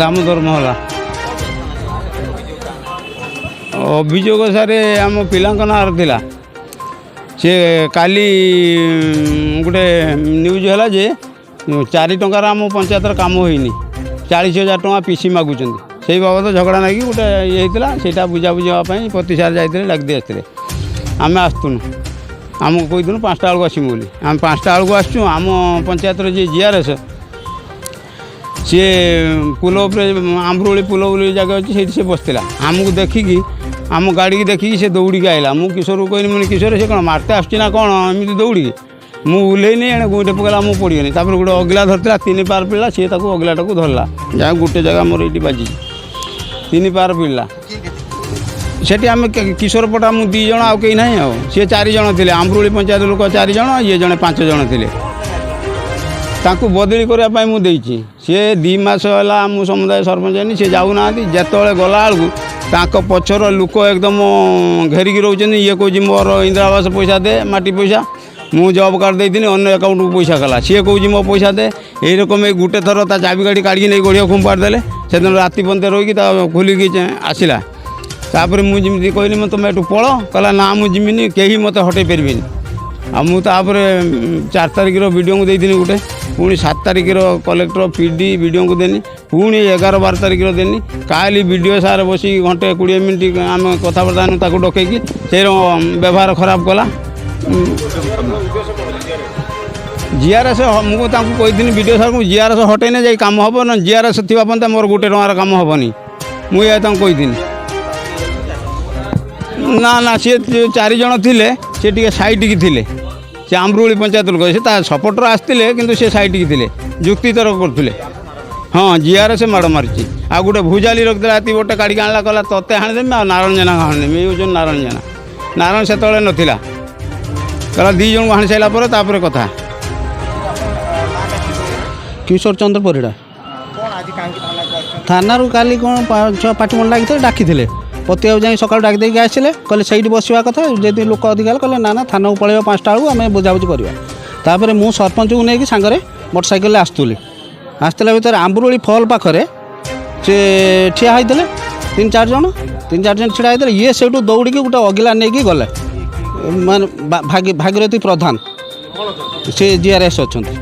ଦାମୋଦର ମହଲା। ଅଭିଯୋଗ ସାରେ, ଆମ ପିଲାଙ୍କ ନାଁରେ ଥିଲା। ସେ କାଲି ଗୋଟେ ନ୍ୟୁଜ୍ ହେଲା ଯେ 4 ଟଙ୍କାର ଆମ ପଞ୍ଚାୟତର କାମ ହୋଇନି, 40,000 ଟଙ୍କା ପିସି ମାଗୁଛନ୍ତି। ସେଇ ବାବଦ ଝଗଡ଼ା ନାଗି ଗୋଟେ ଇଏ ହେଇଥିଲା। ସେଇଟା ବୁଝାବୁଝି ହେବା ପାଇଁ ପତି ସାର୍ ଯାଇଥିଲେ, ଡାକି ଦେଇ ଆସିଥିଲେ। ଆମେ ଆସୁଥିଲୁ, ଆମକୁ କହିଥିଲୁ 5ଟା ବେଳକୁ ଆସିବୁ ବୋଲି। ଆମେ 5ଟା ବେଳକୁ ଆସିଛୁ। ଆମ ପଞ୍ଚାୟତର ଯିଏ ଜିଆର୍ଏସ୍, ସିଏ ପୋଲ ଉପରେ, ଆମ୍ବରୋଳି ପୋଲ ବୋଲି ଜାଗା ଅଛି, ସେଇଠି ସେ ବସିଥିଲା। ଆମକୁ ଦେଖିକି, ଆମ ଗାଡ଼ିକି ଦେଖିକି ସେ ଦୌଡ଼ିକି ଆଇଲା। ମୁଁ କିଶୋରକୁ କହିନି, ମୁଁ କିଶୋର, ସେ କ'ଣ ମାରତେ ଆସୁଛି ନା କ'ଣ ଏମିତି ଦୌଡ଼ିକି? ମୁଁ ଓହ୍ଲେଇନି, ଏଣେ ଗୁଇଁଟେ ପକେଇଲା, ମୁଁ ପଡ଼ିଗନି। ତାପରେ ଗୋଟେ ଅଗିଲା ଧରିଥିଲା, ତିନି ପାର ପିଲା, ସିଏ ତାକୁ ଅଗିଲାଟାକୁ ଧରିଲା। ଯାହା ଗୋଟେ ଜାଗା ମୋର ଏଇଠି ବାଜିଛି, ତିନି ପାର ପିଲା। ସେଠି ଆମେ କିଶୋର ପଟା ମୁଁ 2 ଜଣ, ଆଉ କେହି ନାହିଁ। ଆଉ ସିଏ 4 ଜଣ ଥିଲେ। ଆମ୍ବରୁଳି ପଞ୍ଚାୟତ ଲୋକ 4 ଜଣ, ଇଏ ଜଣେ, 5 ଜଣ ଥିଲେ। ତାଙ୍କୁ ବଦଳି କରିବା ପାଇଁ ମୁଁ ଦେଇଛି। ସିଏ 2 ମାସ ହେଲା ମୁଁ ସମୁଦାୟ ସରପଞ୍ଚ ହେଇନି, ସିଏ ଯାଉନାହାନ୍ତି। ଯେତେବେଳେ ଗଲାବେଳକୁ ତାଙ୍କ ପଛର ଲୋକ ଏକଦମ ଘେରିକି ରହୁଛନ୍ତି। ଇଏ କହୁଛି ମୋର ଇନ୍ଦିରା ଆବାସ ପଇସା ଦେ, ମାଟି ପଇସା। ମୁଁ ଜବ୍ କାର୍ଡ଼ ଦେଇଥିଲି, ଅନ୍ୟ ଆକାଉଣ୍ଟକୁ ପଇସା ଗଲା। ସିଏ କହୁଛି ମୋ ପଇସା ଦେ। ଏଇରକମ ଏଇ ଗୋଟେ ଥର ତା ଚାବି ଗାଡ଼ି କାଢ଼ିକି ନେଇ ଗଡ଼ିଆ ଫୋପାଡ଼ି ଦେଲେ। ସେଦିନ ରାତି ପର୍ଯ୍ୟନ୍ତ ରହିକି ତା ଖୋଲିକି ଆସିଲା। ତାପରେ ମୁଁ ଯେମିତି କହିଲି, ମୁଁ ତୁମେ ଏଠୁ ପଳ, କହିଲା ନା, ମୁଁ ଯିମିନି, କେହି ମୋତେ ହଟେଇ ପାରିବେନି। ଆଉ ମୁଁ ତାପରେ 4 ତାରିଖର ବିଡ଼ିଓଙ୍କୁ ଦେଇଥିଲି ଗୋଟେ, ପୁଣି 7 ତାରିଖର କଲେକ୍ଟର, ପି ଡି, ବିଡ଼ିଓଙ୍କୁ ଦେନି, ପୁଣି 11 12 ତାରିଖର ଦେନି। କାଲି ବିଡ଼ିଓ ସାର୍ ବସିକି ଘଣ୍ଟେ 20 ମିନିଟ୍ ଆମେ କଥାବାର୍ତ୍ତା ହେନୁ। ତାକୁ ଡକେଇକି ସେ ବ୍ୟବହାର ଖରାପ କଲା ଜିଆର୍ଏସ୍। ମୁଁ ତାଙ୍କୁ କହିଥିଲି ବିଡ଼ିଓ ସାର୍ଙ୍କୁ, ଜିଆର୍ଏସ୍ ହଟେଇନେ ଯାଇ କାମ ହେବ ନା, ଜିଆର୍ଏସ୍ ଥିବା ପର୍ଯ୍ୟନ୍ତ ମୋର ଗୋଟେ ଟଙ୍କାର କାମ ହେବନି। ମୁଁ ଏହା ତାଙ୍କୁ କହିଥିଲି। ନା ନା, ସିଏ 4 ଜଣ ଥିଲେ, ସେ ଟିକେ ସାଇଟିକି ଥିଲେ। ସେ ଆମ୍ବରୁଳି ପଞ୍ଚାୟତ ଲୋକ, ସେ ତା ସପୋର୍ଟର ଆସିଥିଲେ, କିନ୍ତୁ ସେ ସାଇଟିକି ଥିଲେ, ଯୁକ୍ତିତର୍କ କରୁଥିଲେ। ହଁ, ଜିଆର୍ଏସ୍ ମାଡ଼ ମାରିଛି। ଆଉ ଗୋଟେ ଭୁଜାଲି ରଖିଥିଲା, ଏତିକି ଗୋଟେ କାଢ଼ିକି ଆଣିଲା, କହିଲା ତତେ ହାଣିଦେମି ଆଉ ନାରାୟଣ ଜେନାକୁ ହାଣିଦେମି। ଏଇ ହେଉଛନ୍ତି ନାରାୟଣ ଜେନା। ନାରାୟଣ ସେତେବେଳେ ନଥିଲା। କହିଲା 2 ଜଣଙ୍କୁ ହାଣି ସାରିଲା ପରେ ତାପରେ କଥା। କିଶୋର ଚନ୍ଦ୍ର ପରିଡ଼ା। ଥାନାରୁ କାଲି କ'ଣ ଛୁଆ ପାଟି ମୁଣ୍ଡ ଲାଗିଥିଲେ, ଡାକିଥିଲେ। ପତିଆକୁ ଯାଇ ସକାଳୁ ଡାକି ଦେଇକି ଆସିଲେ। କହିଲେ ସେଇଠି ବସିବା କଥା, ଯଦି ଲୋକ ଅଧିକା ହେଲେ, କହିଲେ ନା ନା, ଥାନାକୁ ପଳେଇବା 5ଟା ବେଳକୁ, ଆମେ ବୁଝାବୁଝି କରିବା। ତାପରେ ମୁଁ ସରପଞ୍ଚକୁ ନେଇକି ସାଙ୍ଗରେ ମୋଟର ସାଇକେଲରେ ଆସୁଥିଲି। ଆସିଥିଲା ଭିତରେ ଆମ୍ବୁରୁଳି ଫଲ୍ ପାଖରେ ସେ ଠିଆ ହେଇଥିଲେ ତିନି ଚାରି ଜଣ, ତିନି ଚାରି ଜଣ ଛିଡ଼ା ହେଇଥିଲେ। ଇଏ ସେଇଠୁ ଦୌଡ଼ିକି ଗୋଟେ ଅଗିଲା ନେଇକି ଗଲେ। ମାନେ ଭାଗୀରଥୀ ପ୍ରଧାନ, ସେ ଜିଆର୍ଏସ୍ ଅଛନ୍ତି।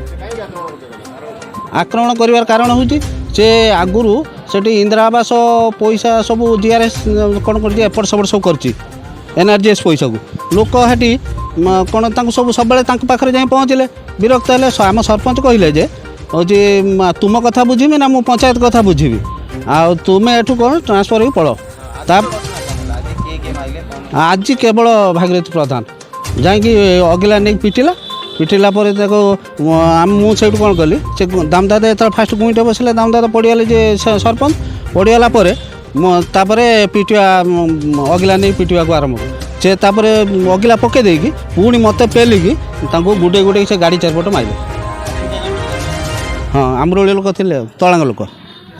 ଆକ୍ରମଣ କରିବାର କାରଣ ହେଉଛି, ସେ ଆଗରୁ ସେଠି ଇନ୍ଦିରା ଆବାସ ପଇସା ସବୁ ଜିଆର୍ଏସ୍ କ'ଣ କରିଛି, ଏପଟ ସେପଟ ସବୁ କରିଛି ଏନ୍ଆର୍ଜିଏସ୍ ପଇସାକୁ। ଲୋକ ସେଠି କ'ଣ ତାଙ୍କୁ ସବୁ ସବୁବେଳେ ତାଙ୍କ ପାଖରେ ଯାଇ ପହଞ୍ଚିଲେ, ବିରକ୍ତ ହେଲେ। ଆମ ସରପଞ୍ଚ କହିଲେ ଯେ ହେଉଛି ତୁମ କଥା ବୁଝିବି ନା ମୁଁ ପଞ୍ଚାୟତ କଥା ବୁଝିବି? ଆଉ ତୁମେ ଏଠୁ କ'ଣ ଟ୍ରାନ୍ସଫର୍ ହେଇକି ପଳ। ତା ଆଜି କେବଳ ଭାଗୀରଥୀ ପ୍ରଧାନ ଯାଇକି ଅଗିଲା ନେଇକି ପିଟିଲା। ପିଟିଲା ପରେ ତାକୁ ମୁଁ ସେଇଠୁ କ'ଣ କଲି, ସେ ଦାମଦାଦା ଯେତେବେଳେ ଫାଷ୍ଟ ଗୁଇଁଟେ ବସିଲେ, ଦାମଦାଦା ପଡ଼ିଗଲେ ଯେ ସରପଞ୍ଚ ପଡ଼ିଗଲା ପରେ ମୁଁ ତାପରେ ପିଟିବା, ଅଗିଲା ନେଇ ପିଟିବାକୁ ଆରମ୍ଭ କଲି। ସେ ତାପରେ ଅଗିଲା ପକାଇ ଦେଇକି ପୁଣି ମୋତେ ପେଲିକି ତାଙ୍କୁ ଗୁଡ଼େଇ ଗୁଡ଼େଇ ସେ ଗାଡ଼ି ଚାରିପଟ ମାରିଲେ। ହଁ, ଆମ୍ବରୋଳି ଲୋକ ଥିଲେ, ତଳାଙ୍ଗ ଲୋକ।